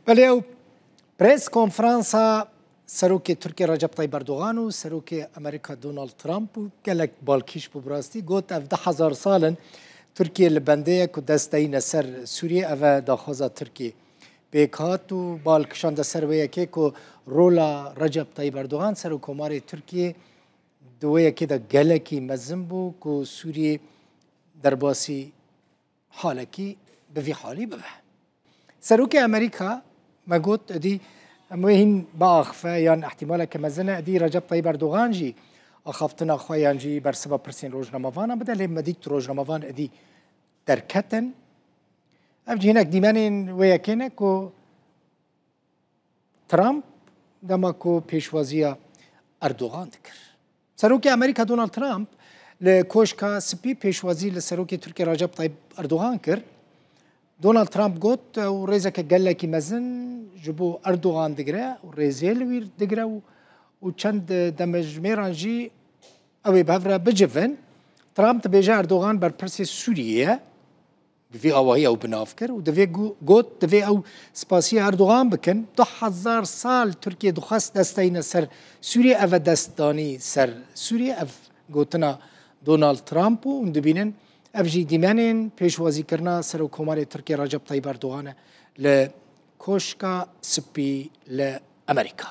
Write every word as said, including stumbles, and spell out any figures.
Belê ew pres konferansa Serokê Tirkiyê Recep Tayyip Erdogan û Serokê Amerîka Donald Trump û gelek balkîş bû bi rastî. Got ev du hezar sal in Tirkiye li bendê ye ku dest deyne ser Sûriyê, ev e daxwaza Tirkiyê. Pêk hat û bal kişande ser wê yekê ku rola Recep Tayyip Erdogan, Serokomarê Tirkiyê, di wê yekê de gelekî mezin bû ku Sûriyê derbasî halekî bi vî halî bibe. Serokê Amerîka me got, êdî em wê hîn biaxife yan ihtimaleke mezin e, êdî Recep Tayyip Erdogan jî axaftina xwe yan jî bersiva pirsên rojnamevanan bide, lê me dît rojnamevan êdî derketin. Ev jî hinek dîmenên wê yekê ne ku Trump dema ku pêşwaziya Erdogan dikir. Serokê Amerîka Donald Trump li Koşka Spî pêşwazî li Serokê Tirkiyê Recep Tayyip Erdogan kir. Donald Trump got, ew rêzeke gelekî mezin ji bo Erdogan digire û rêzê li wî digire û, û çend demjimêran jî ew ê bi hev re bicivin. Trump dibêje Erdogan berpirsê Sûriyê ye. Bi vî awahî ew bi nav kir û divê gu-, got, divê ew spasiya Erdogan bikin. Du hezar sal Tirkiye dixwest dest deyne ser Sûriyê, ev e destdanî ser Sûriyê. Ev gotina Donald Trump bû. Hûn dibînin, ev jî dîmenên pêşwazîkirina Serokkomarê Tirkiye Recep Tayyip Erdogan e li Koşka Spî li Amerîka.